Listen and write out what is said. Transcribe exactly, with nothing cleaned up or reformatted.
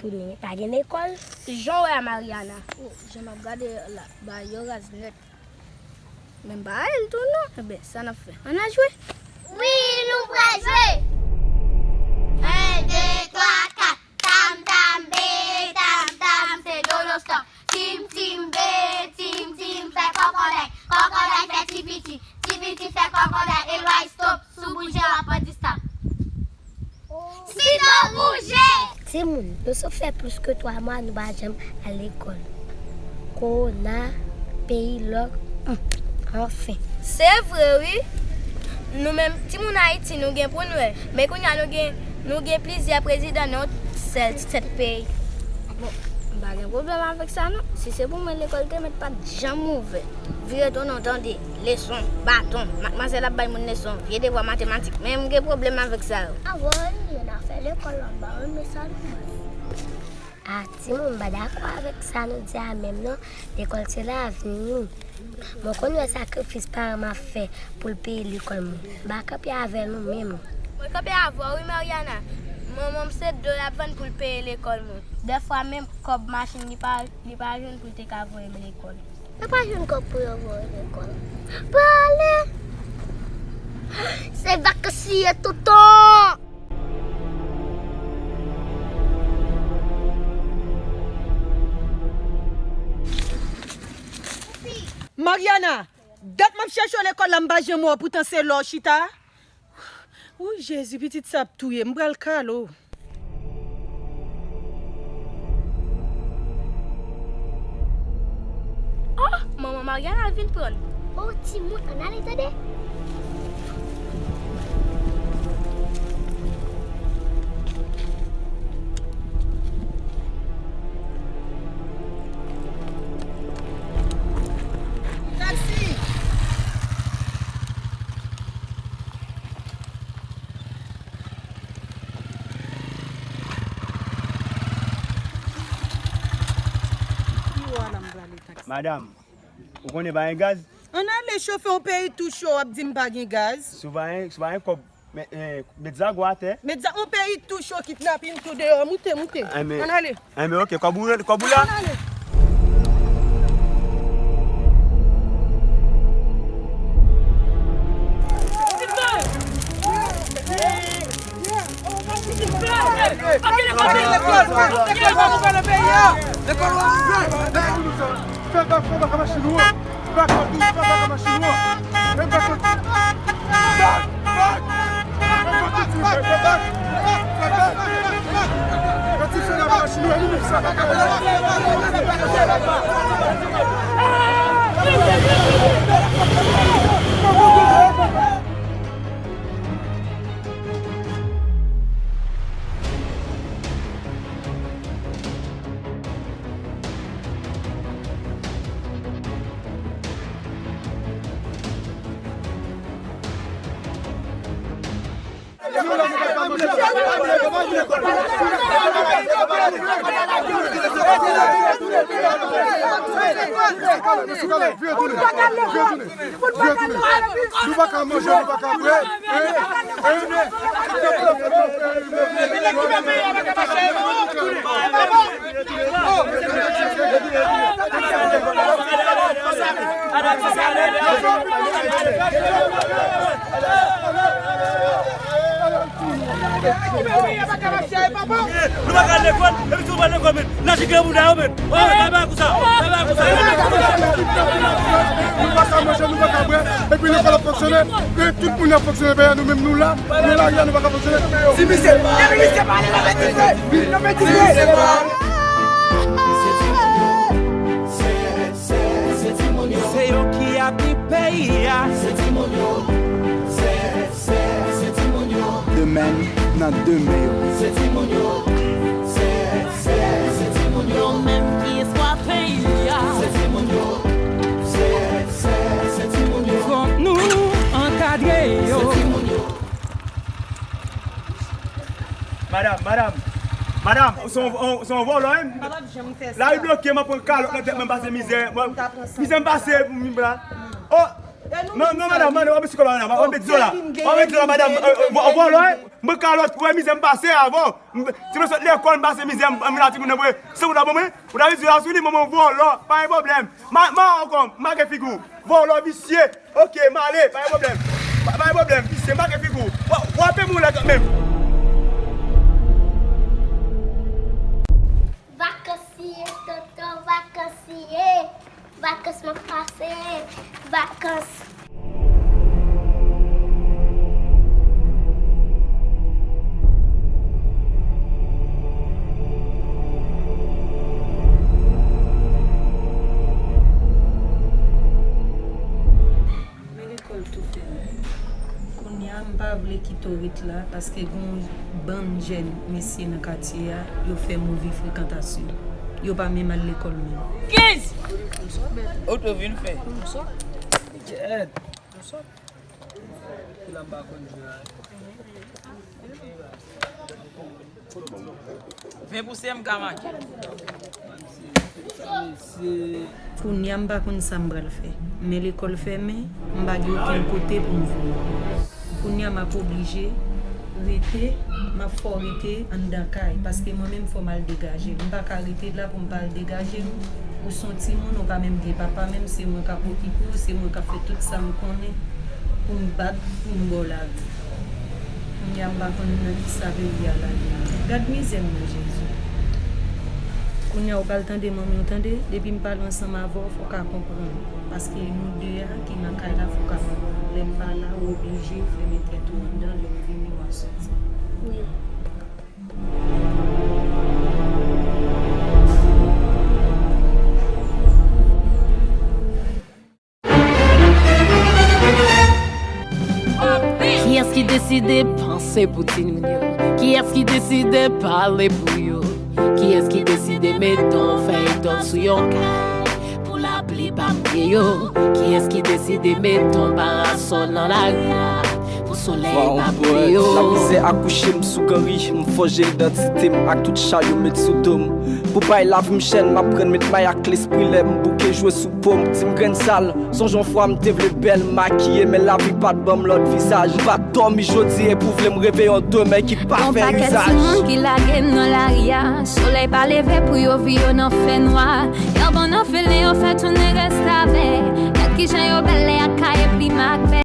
Premye, pa gen lekòl. Jan w wè a Mariana. Oh, jan m ap gade la, bagay yo raz nèt. Men m pa el tou non. Enben, sa n ap fè? Ann al jwe. Wi, nou pral jwe. En, de, twa, kat. Tam, tam, be, tam, tam, se Dolo Star. Tim, tim, be, tim, tim, fè kòkòday. Kòkòday fè ti piti. Ti piti fè kòkòday. Elway, stop. Si w bouje, w ap pran distans. Sino bouje! Timoun, nou sot fè plis ke twa mwa, nou pa janm al lekòl. Kowona, peyi lòk, hmm, anfen. Se vre, wi. Nou menm, timoun Ayiti, nou gen pou n wè. Men kounye a, nou gen, nou gen plizyè prezidan nan yon sèl ti tèt peyi. Bon, m pa gen pwoblèm avèk sa, non. Si se pou mwen, lekòl te mèt pa t janm ouvè. Vire tounen w tande, leson, baton, madmwazèl ap bay moun leson, vye devwa matematik, men m gen pwoblèm avèk sa yo. Awo, anyen, n a fè lekòl la, m pa renmen sa non, mwen. A, timoun, m pa dakò avèk sa nou di a menm non, lekòl se lavni. Mwen konn wè sakrifis paran m ap fè pou l peye lekòl mwen. M pa kanpe avè nou menm. Mwen kanpe avè w wi, Mariana. Manman m se do l ap vann pou l peye lekòl mwen. Dèfwa menm kòb machin li pa, li pa jwenn pou l te ka voye m lekòl. Yo pa jwenn kòb pou yo voye lekòl. Prale! Se vakans li ye toutan! Mariana, dat m ap chèche w lekòl la, m pa janm wè w, poutan se la w chita. Wouy, Jezi, pitit sa ap touye m, m pral kale w. Oh, manman Mariana al vin pran l. Oh, timoun, ann ale tande. Taxi! Madanm, ou konnen pa gen gaz? Ann ale, chofè, yon peyi tou cho, w ap di m pa gen gaz. Si w pa gen, si w pa gen kòb, met, eh, met zago atè. Met za-, yon peyi tou cho, kidnapin tou deyò. Moute, moute. Ann ale. Enben, oke, kòb ou, kòb ou la? Ann ale. Fè bak, fè bak a machin ou an. Bak an dous, fè bak a machin ou an. E bak an dous. Bak, bak. Bak an dous, fè bak. Fè bak. Fè bak. Fè ti fè la machin ou an, nou sa. Vire tounen, vire tounen. Nou pa ka manje, nou pa ka bwè. Nou pa ka al lekòl, epi si nou pa al lekòl, men, n a jige bouda yo, men. Wi, wi, bay bagay konsa, bay bagay konsa. Nou pa ka manje, nou pa ka bwè, epi lekòl ap fonksyone, e tout moun ap fonksyone, peyi a, nou menm nou la, nou lari a, nou pa ka fonksyone. Ti misye, depi misye pale, nou mèt di se, nou mèt di se. Se, se, se timoun yo. Se yo ki api peyi a. Se timoun yo. Se, se, se timoun yo. Demen nan de men yo. Se timoun yo. Se, se, se timoun yo. Yo menm ki espwa peyi a. Se timoun yo. Se, se, se timoun yo. Fòk nou ankadre yo. Se timoun yo. Madanm, madanm, madanm, se yon, se yon vòlò, wi. Lari bloke, m ap pran kalòt nan tèt mwen, m pase mizè. Mwen, mizè m pase pou m vin la. Oh, non, non, madanm, madanm, w ap mete kòb la, madanm, w ap mete zo la. W ap mete zo la, madanm, euh, euh, vò-, vòlò, wi. Mwen kalòt, ou wè mizè m pase avè w. M, si mwen sot lekòl, m pase mizè, m, m la timoun nan mwen. Se ou ta ban mwen, ou ta vin di la sou li, manman vòlò, pa gen pwoblèm. Ma, ma ankò, make figi w. Vòlò visye. Ok, m ale, pa gen pwoblèm. Pa, pa gen pwoblèm, visye, make figi w. W, w ap peye mwen lè kanmenm. Vakans ye, tonton, vakans ye. Vakans mwen pase. Vakans. Men lekòl tou fèmen. Kounye a, m pa vle kite w ret la, paske gen yon bann jèn mesye nan katye a, yo fè move frekantasyon. Yo pa menm al lekòl menm. Kenz! Ou tou vin fè. Kèt! Ven pou se m ka make. Kounye a m pa konn sa m pral fè. Men lekòl fèmen, m pa gen okenn kote pou m voye. Kounye a m ap oblije rete, m ap fè w rete anndan kay, paske mwen menm fò m al degaje m. M pa ka rete la pou m pa al degaje m. Ou se yon timoun, ou pa menm gen papa, menm se mwen k ap okipe w, se mwen k ap fè tout sa m konnen pou m bat, pou m ba w lavi. Kounye a m pa konn nan kisa peyi a lage m. Gad mizè m nan, Jezi. Kounye a ou pral tande manmi w tande, depi m pale ansanm avè w, fò w ka konprann. Paske nou de a ki nan kay la, fò w ka konprann. Lè m pa la, ou oblije fèmen tèt ou anndan, lè m vini, w a soti. Wi. Kiyès ki deside panse pou timoun yo? Kiyès ki deside pale pou yo? Kiyès ki deside met on fèy dòk sou yon kay pou lapli pa mouye yo? Kiyès ki deside met on parasòl nan lari a pou solèy pa boule yo? Lamizè akouche m sou ganri, m fòje idantite m ak tout chay yo met sou do m. Pou bay lavi m chèn, m aprann met may ak lespri lè m bouke jwe sou po m. Di m grenn sal, sonje yon fwa m te vle bèl, makiye, men lavi pa t ban m lòt vizaj. M pa t dòmi jodi e pou vle m reve yon demen ki pa fè izaj. Gon pakèt timoun ki lage nan lari a, solèy pa leve pou yo vi yo nan fènwa. Yo bon nan file yo fè tounen